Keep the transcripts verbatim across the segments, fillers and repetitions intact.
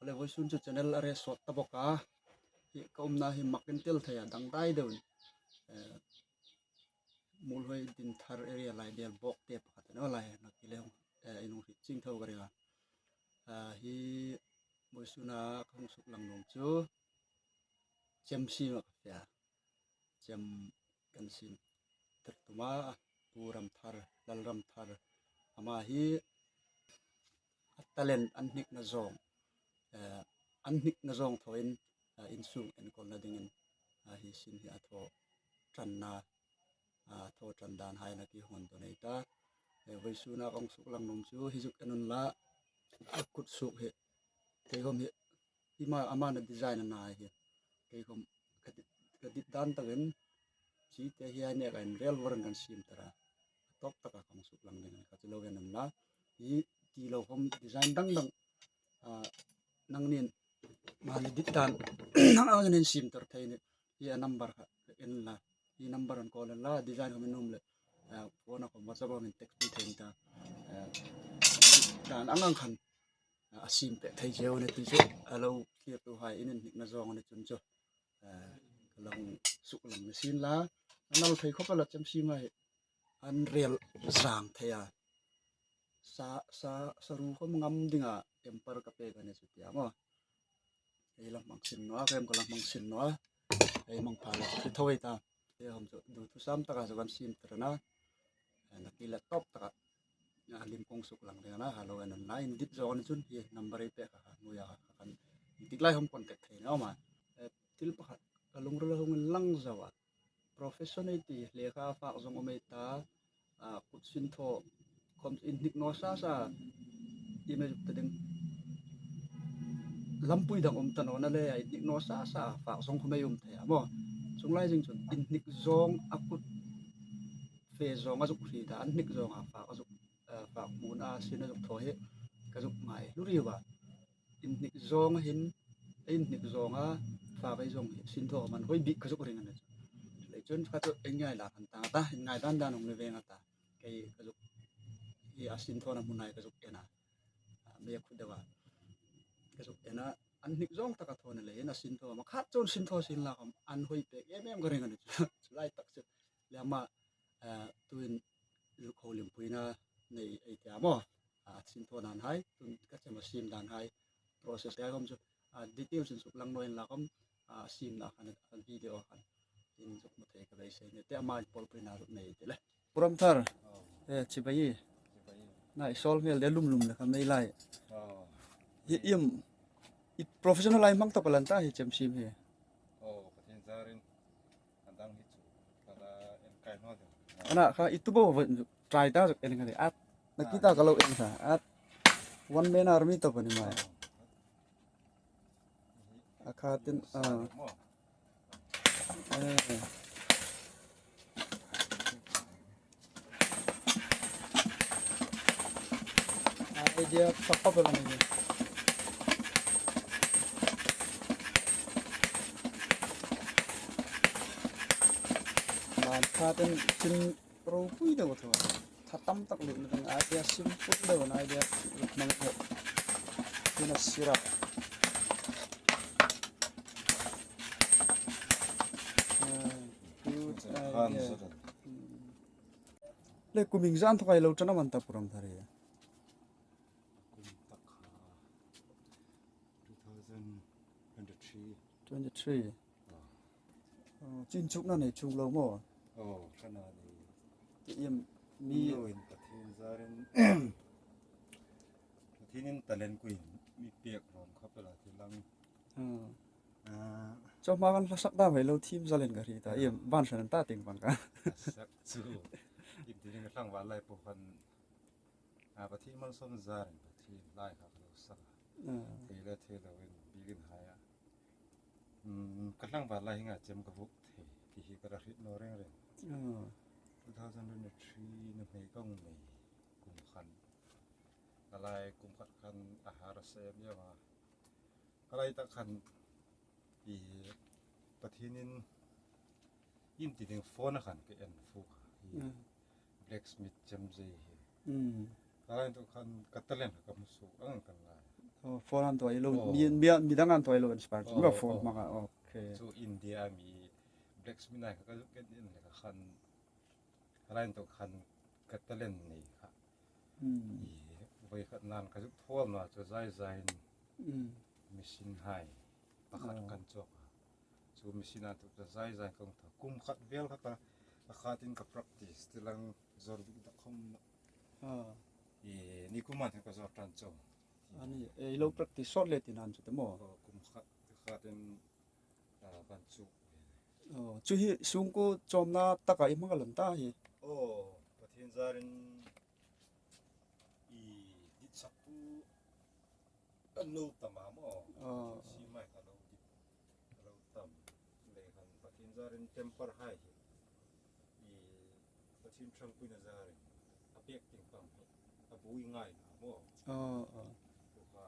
Le vawisun chu channel a resort ta bawk a. Hi ka umna hi mak in tel thei a, dangdai deuin. Eh, Muolhoi Dinthar area lai del bawk te pakhat a ni a lai, nakie le, eh, in hung hriet chieng tho ka ring a. Ah, hi vawisuna ka hung suklang nuom chu chem siem a ka fe a. Chem kan siem tir tum a, Pu Ramthar, Lalramthar, ama hi a talent an hnikna zawng, eh, an hnikna zawng thawin, eh, insung enkawlna dingin, eh, hi sin hi a thaw ṭanna, eh, thaw ṭan dan hai nakie hung dong ei ta. Eh, vawisuna ka hung suklang nuom chu hi zuk en unla, a kut suok hi, kei khom hi, hi ma, ama na design a ni hi. Kei khom ka dit, ka dit dan takin, chi te hi a nek a inrel vawrin kan siem tir a. A tawp taka ka hung suklang ding a ni kha, chu lo en unla. Hi ti lo khom design dang dang, ah, nangnin mani dit dan nang angin in siem tir thei a nih. Hi a number kha en unla. Hi number an call unla, design khom in um le, ah, phone a khom WhatsApp a khom in text pi thei in ta. Ah, dan ang ang khan, ah, a siem pek thei cheu a nih ti chu a lo thlirtuhai in inhnikna zawng a ni chun chu, ah, ka lo hung suklang ni sien la. A nal thei khop el a, chem siem a hi an rel zang thei a. Sa, sa, saru khom ngam dinga temper ka pek a ni chu ti a maw. Ei la hmang sin naw a, kem ka la hmang sin naw a. Ei hmang pha le, ti tho ei ta. Ei hom chu, duthusam taka chu kan siem tir a na. Eh, nakie le tawp taka, ah, lim ka hung suklang ding a na, a lo en unla, in dit zawng a ni chun, hi number ei pek kha, kha, nuoi a kha, kha kan, intik lai hom contact thei naw maw. Eh, thil pakhat, ka lungrila hung inlang zo a. Profession ei ti, lekha fak zawng um ei ta, ah, kut sinthaw khom chu inhnik naw sa sa, i mei zuk ta ding. Lampui dang um ta naw na le, inhnik naw sa sa, fak zawng khom ei um thei a maw. Chuong lai zing chun, inhnik zawng a kut fe zawng a zuk hriet a, an hnik zawng a fak a zuk, eh, fak hmun a sin a zuk thaw hi, ka zuk ngai hlu riau a. Inhnik zawng a hin, inhnik zawng a fak ei zawng hi, sinthaw man hoi bik ka zuk ring a ni. Lei chun kha chu ei ngai la khan ta ta, ei ngai dan dan hung ni veng a ta. Kei ka zuk, hi a sinthawna hmun hai ka zuk en a. A, mei a khut deu a. Ka zuk en a, an hnik zawng taka thaw ni leiin a sinthaw, ma khat chun sinthaw sin la khom, an hoi pek em em ka ring a ni chu. Chu lai tak chu. Le ama, eh, tuin zuk holiempuina nei ei ti a maw. A, sinthaw dan hai, tun ka chem a siem dan hai, process hai khom chu, a, details in suklang naw inla khom, a, siemna khan, a, video khan in zuk hmu thei ka beisei ni. Te ama pawlpuina zuk nei ti le. Pu Ramthar. Oh. Eh, chibai. Chibai. Nai sawl hmel de lum lum le kha mei lai. Oh. Hi iem, i professional lai hmang ta palan ta hi chem siem hi. Oh, Pathien zarin. An dang hi chu, ka la en kai naw ding. Ana kha i tu bo try ta zuk en ka ti. At, nakie ta ka lo en kha. At, one man army ta pani mai. A kha tin, ah. Eh. Idea pakhat bela ni. Man kha ten chin ropui deu tho. Tha tam tak le na idea simple deu na idea mang tho. Ina sira. Ah, good idea. Hmm. Le kum ieng zan thaw kai lo ṭan am an ta Pu Ramthar hi. Kum tak kha two thousand twenty-three. Twenty-three. Ah. Oh, chin chukna nei chuong lo maw. Oh, ṭhana nei. Ti iem mi lo in Pathien zarin. Pathienin talent kuoin mi pek rawng kha pela ti lang. Hmm. Ah. Chu hma kan hla sak dam hei lo thiem zalen ka hriet a, iem, ban hlan ta ting pan ka. Sak chu. Iem ti ding tlangval lai po khan. Ah, Pathien malsawm zarin Pathien lai kha ka lo sak a. Hmm. Thei le thei loin bikin hai a. Hmm, ka tlangval lai hi nga chem ka vuk thei. Ti hi ka la hriet naw reng reng. Hmm. Two thousand twenty-three nuhmei ka hung nei. Kum khan. Ka lai kum khat khan a har a sem em a. Ka lai tak khan i Pathienin iem ti ding phone a khan ka en fuk a. Hi blacksmith chem zei hi. Ka lai tak khan ka talent ka hmu suok ang kan lai. Oh, phone an thaw lo, oh, mi, mi, midang an thaw lo inspire. Oh, ma phone, oh, hmanga, okay. Chu India mi blacksmith-hai kha ka zuk en en le ka khan, ka line to khan ka talent nei kha. Hmm. I voi khat nan ka zuk thaw naw chu zai zai in. Hmm. Machine-hai pakhat, oh, kan chawk a. Chu machine-a tu chu zai zai kong thaw. Kum khat vel kha ka, ka khatin ka practice ti lang zor bik da khom na. Ah. I ni kum an ka zor tan chu. Ani, ei lo practice sawt le ti nan chu te maw? Oh, kum khat, khatin, ah, kan chu. Oh, chu hi sungkuo chawmna taka i hmang a lawm ta hi. Oh, Pathien zarin i dit sak tu an lo tam a maw. Ah. Si mai ka lo dit, ka lo tam. Le khan Pathien zarin temper hai hi. I Pathien ṭhangpuina zarin a pek ting pang hi a bui ngai na maw. Ah, ah. Chu kha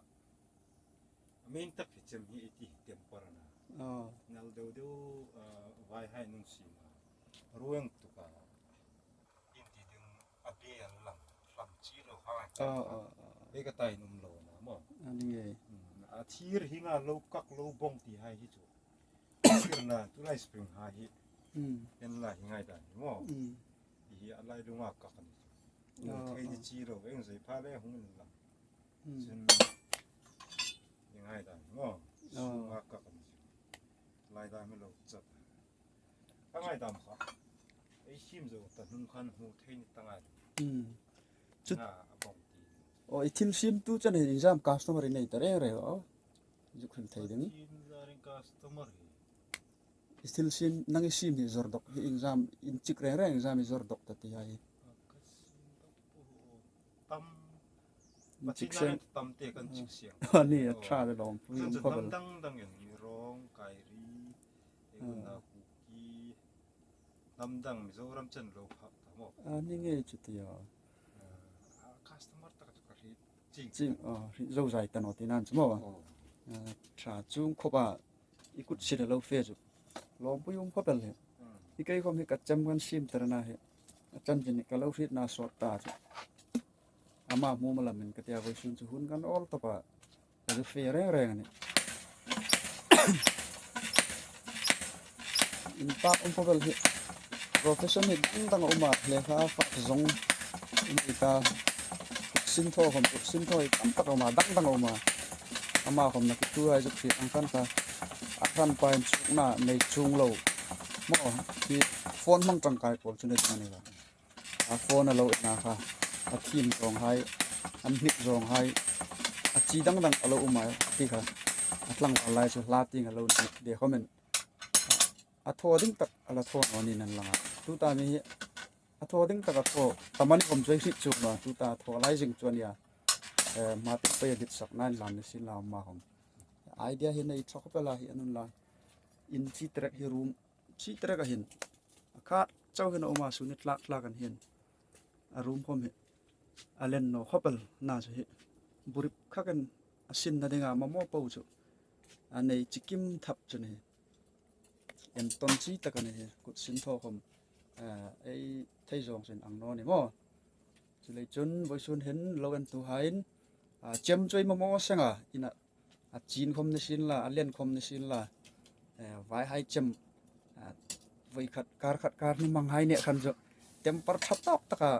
a main tak hi chem hi i ti temper na. Ah. Nal deu deu, ah, vai hai nung si ma. Rueng tu ka in ti ding a be an lang, lam chi lo hai. Ah, ah, ah. Be ka tai num lo na maw. Ani nge. Hmm, a thir hi nga lo kak lo bong ti hai hi chu. Thir na tu lai spring hai hi. Hmm. En lai hi ngai dan hi maw. Hmm. Hi a lai lunga kak ni chu. Ah, thei ni, ah, chi lo, eng zai pha le hung in lang. Hmm. Chun hi ngai dan hi maw. Ah. Sunga kak ni chu. Lai dan mi lo chat. Ka ngaidam kha. Ei sim zo ta hnung khan hmu thei ni ta ngai. Hmm. Chu nga a bawng ti. O, i thil sim tu chan hin exam customer i nei ta reng reng o. Zuk hril thei ding. Thil zarin customer hi. I thil sim, nang i sim hi zor dawk hi exam in chik reng reng exam i zor dawk ta ti hai. Ka sim dawk po. Tam. Chik seng. Tam te kan chik seng. Ani a ṭha le lawm. Kan chu dang dang dang en, Rawng, Kairi, Eguna, Kuki, dang dang Mizoram chen lo phak ta maw. Ani nge chu tia. Ah, customer tak chu ka hriet ching. Ching, ah, hriet zo zai ta naw ti nan chu maw. Oh. Ah, ṭha chung khawpa. I kut sin a lo fe chu. Lawmpui um khawp el hi. Hmm. I kei khawm hi ka chem kan sim tar na hi. A chan chin ka lo hriet na sawt ta chu. Ama hmu ma lamin ka tia vawisun chu hun kan awl tawp a. Ka zu fe reng reng a nih. In pak um khawp el hi. Profession hi dang dang a um a, lekha fak zawng um ei ta. Sin thaw khawm, sin thaw hi tam tak a um a, dang dang a um a. Ama khawm na ki tu ai zuk hriet ang khan kha. A hran pa in chukna nei chuong lo. Maw, hi phone hmang ṭangkai pawl chu nei ding a ni kha. A phone a lo en a kha. A thim zawng hai, an hnik zawng hai. A chi dang dang a lo um a ti kha. A tlangval lai chu hla ting a lo ni de khawmin. A thaw ding tak a la thaw naw ni nan lang a. Tuta mi hi a thaw ding tak a thaw. Tamani khawm chu ei hriet chuk naw. Tuta thaw lai zing chu a nia. Eh, hma tik pei a dit sak nan lam ni sin la ma khawm. Idea hi nei ṭha khawp el a hi a nun la. In chi trek hi room, chi trek a hin. A khat chau hin a um a, sun ni tlak tlak an hin. A room khawm hi. A len naw khawp el na chu hi. Burip khakin a sinna dinga mamaw po chu. A nei chi kim thap chu ni. En ton chi tak a ni hi, kut sin thaw khawm, eh, ei thei zawng sin ang naw ni maw. Chuleiin chun vawisun hin lo entuhaiin, ah, chem chu ei mamaw seng a, ina a chin khawm ni sin la, a len khawm ni sin la, eh, vaihai chem, ah, voi khat, kar khat, kar hni manghai nei khan chu temper ṭha tak taka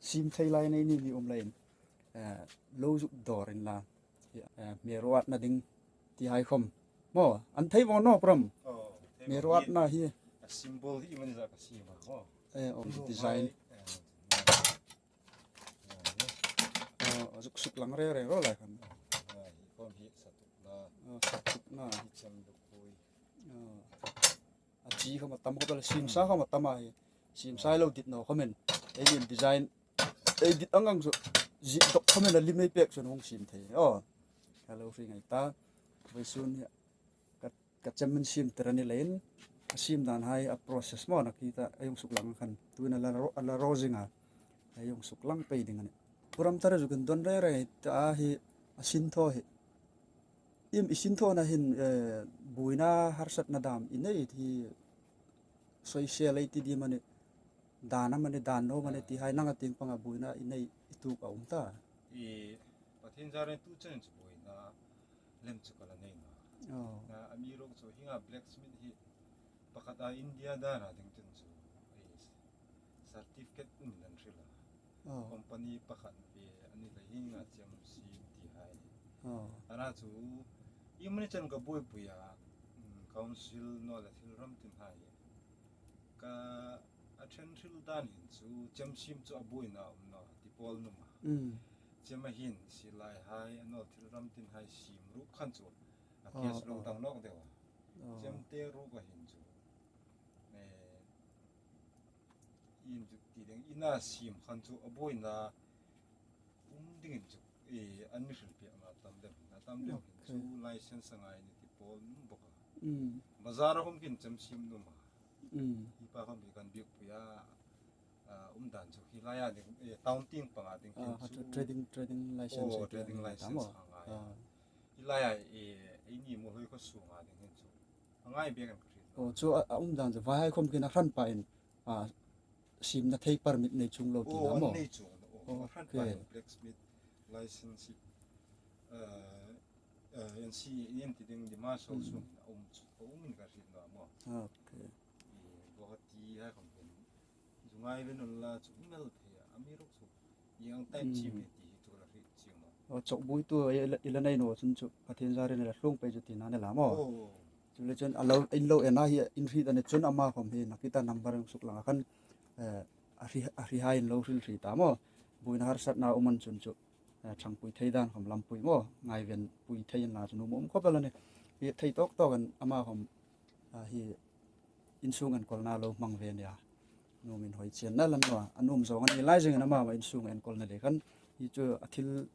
sim thei lai nei ni ni um leiin, eh, lo zuk dawr inla. Eh, hmel ruatna ding ti hai khawm. Maw, an thei vawng naw pram. Oh, thei vawng. Hmel ruatna hi. A symbol hi mani za ka sim a, maw. Eh, oh, symbol design. Hai, eh, oh, zuk suk lang re re ro lai khan. Ah, hi khawm hi sa tuk na. Oh, sa tuk na. Hi chem duk pui. Oh. A chi khawm a tam khawp el, sim sa khawm a tam a hi. Sim sa lo dit naw khawmin. Ei min design. Ei dit ang ang chu. Zi dok khawmin a lim ei pek chun hung sim thei. Oh. Ka lo hre ngai ta. Vawisun hi ka, ka chem min sim tir a ni leiin. A sim dan hai a process maw na ki ta. Ei hung suk lang khan. Tuin a la ro, a la ro zing a. Ei hung suk lang pei ding a nih. Program tar zuk indon re re ta hi a sin thaw hi. Iem i sin thawna hin, eh, buoina harsatna dam i nei hi sawisel ei ti ding am a nih, dan am a nih, dan naw am a nih ti hai nanga tieng panga buoina i nei i tuok a um ta. I Pathien zarin tu chen chu buoina lem chu ka la nei naw. Oh. Na, amiruokchu hienga blacksmith hi pakhat a India dana ding chun chu, eh, certificate in an hril a. Oh. Company pakhat ve a ni le hienga chem siem ti hai. Oh. Ana chu, iemani chan ka buoipui a, mm, council naw le thil ram tin hai. Ka a ṭhen hril dan hin chu, chem siem chu a buoina um naw, ti pawl nuom a. Mm. Chem a hin, silai hai, a naw thil ram tin hai siem ruok khan chu, a case lo dang nawk deu a. Oh. Chem te ruok a hin chu. Eh, in chu ti ding, ina siem khan chu a buoina um dingin chu, eh, an mi hril piak a tam dem. A tam dem hin chu license a ngai ni ti pawl nuom bawk a. Mm. Bazar a khom khin chem siem nuom a. Mm. Hi pa khom hi kan biekpui a, a, um dan chu hi laia ding, eh, town tieng panga ding hin chu. Trading, trading license. Oh, trading license a ngai a. Ah. Hi laia, eh, eini Muolhoi khaw sunga ding hin chu. A ngai bek an ka hril. Oh, chu a, a um dan chu vai hai khom khin a hran pa in, a, siemna thei permit nei chuong lo ti na maw? Nei chuong lo. Oh, a hran pa in blacksmith license, eh, eh, N C, N ti ding demand sung a um chu, a um in ka hril naw maw? Okay. Eh, Guwahati hai khom khin. Zu ngai ve naw la chu um el thei a, amiruokchu. Ieng type chim ni ti hi chu la hriet chieng naw. Oh, chawkbuoitu i la, i la nei naw chun chu Pathien zarin la hluong pei chu tina ni la maw? Oh. Chu le chun a lo, in lo en a hi in hriet a ni chun ama khom hi nakita number suklang a khan, eh, a hri, a hri hai in lo hril hri ta maw? Buoina harsatna um an chun chu, eh, ṭhangpui thei dan khom lampui maw? Ngaiven pui thei in la chu nuom um khawp el a nih. Hi thei tawk tawk an ama khom, ah, hi insung enkawlna lo hmang ve nia. Nuom inhawi chienna la ni naw a. A nuom zawng a ni lai zingin ama, ama insung enkawlna le khan hi chu a thil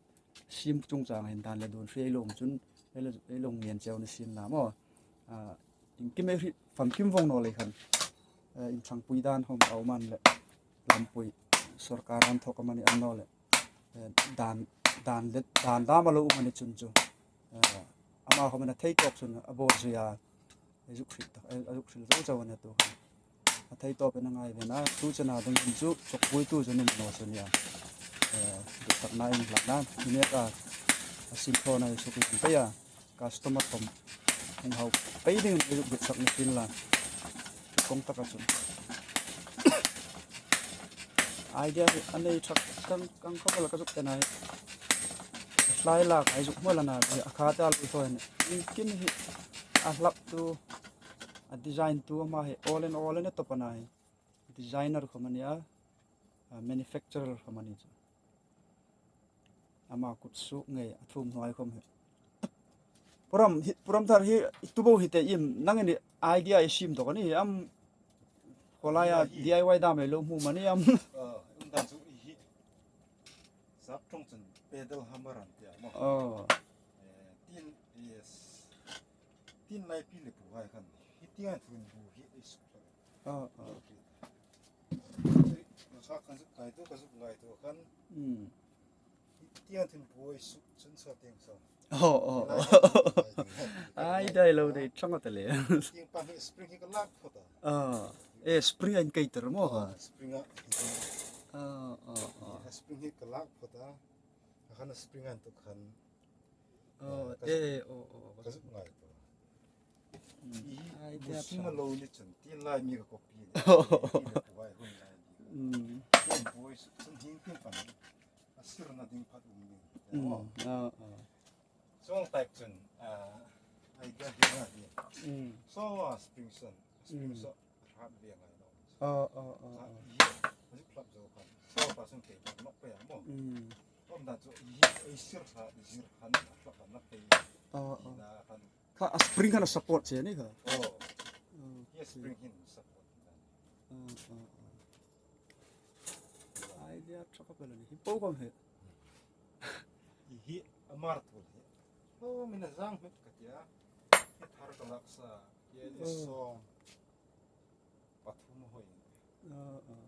siem chungchang hin dan le dun hri ei lo um chun, ei lo, ei lo ngen cheu ni sien la maw. Ah, iengkim ei hriet famkim vawng naw lei khan, eh, inṭhangpui dan khom a um an le lampui sawrkar an thawk amanih an naw le, eh, dan, dan le, dan dam a lo um a ni chun chu, eh, ama khom a thei tawk chun a bawl zui a. A zuk hril tak, a zuk hril zo zo a ni tu khan. A thei tawp in a ngai ve na, tu chena ding hin chu, chawkbuoitu chu nuom naw chu nia. Eh, duhsakna in hlat na, i nek a, a siem thaw na i suk in pei a, customer khom hung hau pei ding in i zuk duhsak ni tin la. Kawng taka chun. Idea hi a nei ṭhak kang, kang khawp el ka zuk en a hi. Hlai lak a i zuk hmu la na, a kha ta lu thaw a ni. Iengkim hi a hlaptu, a design tu ama hi all in all in a top a na hi. Designer khom a ni a, a manufacturer khom a ni chu. Ama kut suok ngei a thum hnuai khom hi. Puram hi, puram thar hi, tu bo hi te im, nangin idea i siem tawk a ni am, khawlaia D I Y dam ei lo hmu am a ni am. Ah, um dan chu hi. Sap ṭawng chun pedal hammer an ti a maw. Oh. Eh, tin, yes. Tin lai pi le pu hai khan. Hi tieng thun bu hi i suk hlak. Oh, oh. Ka zuk ngai tu, ka zuk ngai tu khan. Mm. Hi tieng thun bu i suk chun sa tieng sa. Oh, oh, oh. Ai, dai lo dei, chang ta le. Tieng pang hi spring hi ka lak phawt a. Ah. Eh, spring a in kei tir maw ha? Ah, spring a. Ah, ah, ah. Spring hi ka lak phawt a. A khan spring an tu khan. Oh, eh, oh, oh, oh. Ka zuk ngai tu. Mm. I, ai, bu tia sing cha. A lo ni chun, tin lai mi ka copy ni. Tin lai bu ai hun lai ni. Mm. Tin bu ai su, sun hing tin pan. A sirna ding phat um ni. Mm. Oh. Ah, ah. Song type chun, ah, ai ga hi na hi. Mm. So, ah, spring sun. Spring sun. Hrat ve ngai naw. Ah, ah, ah, ah. Hi, a zuk hlap zo khan. Saw pa sung ke nok pe a maw. Mm. Om dan chu hi, ei sir kha, zir khan, a hlap khan, na pe. Ah, ah. Hi na khan. Kha a spring khan a support che ni kha. Oh. Ah, hi a spring hin support dan. Ah, ah, ah. Idea chak a pe la ni. Hi po khom hi. Hi, hi a mar thul hi. Oh, min a zang hmet ka tia. Hi thar ka lak sa. Hi a ni song. Pathum hoi. Ah, ah.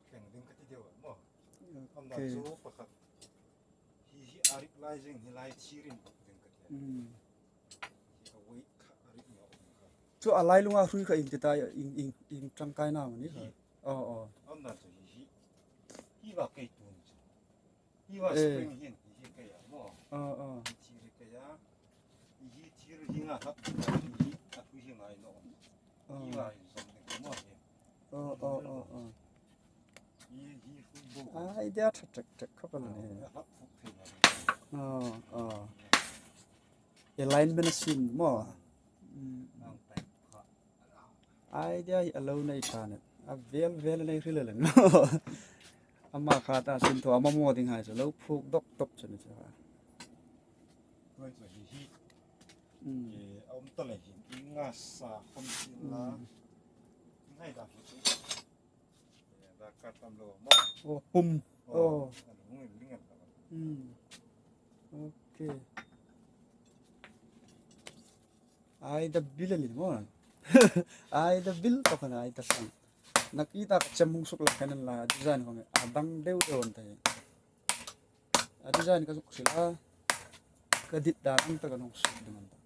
Thleng ding ka ti deu a maw. Okay. Am na chu pakhat. Hi, hi a rik lai zing, hi lai thirin ding ka ti a. Mm. Hi a weight kha a rik naw ding kha. Chu a lai lunga hrui kha ieng ti ta, ieng, ieng, ieng ṭangkai na am a ni kha. Hi. Oh, oh. Am na chu hi, hi. Hi va kei tu ni chu. Hi va spring hin, hi, hi kei a maw. Aw, aw. Thir hi ka ya. Hi thir hi nga hlap. Hi a hui hi ngai lo. Aw. Hi ngai zom ding maw hi. Aw, aw, aw, aw. Hi, hi hui bo. Ai, dia ṭha ṭek ṭek khawp el a nih. Aw, hlap fuk thei lo. Aw, aw. Alignment a sin maw. Mm. Ang pek kha. Idea hi a lo nei ṭha a nih. A vel vel a nei hril el a nih. Ama kha ta sin thaw a mamaw ding hai chu lo phuok dawk dawk chu a ni chu. Tuhin chu hi hi. Mm. Eh, a um ta lei hi. Hi nga sa khom si la. Mm. Hi ngai da hi chu. Eh, da ka tam lo maw. Oh, hum. Oh. Oh. A lo hung ling el ta. Mm. Okay. Ai da bil a ni maw. Ai da bil tawk a ni, ai da sang. Nakie ta ka chem hung suk lak khan la design khom a dang deu deu an ta hi. A design ka suk hril a. Ka dit dan ang ta ka hung suk ding an ta.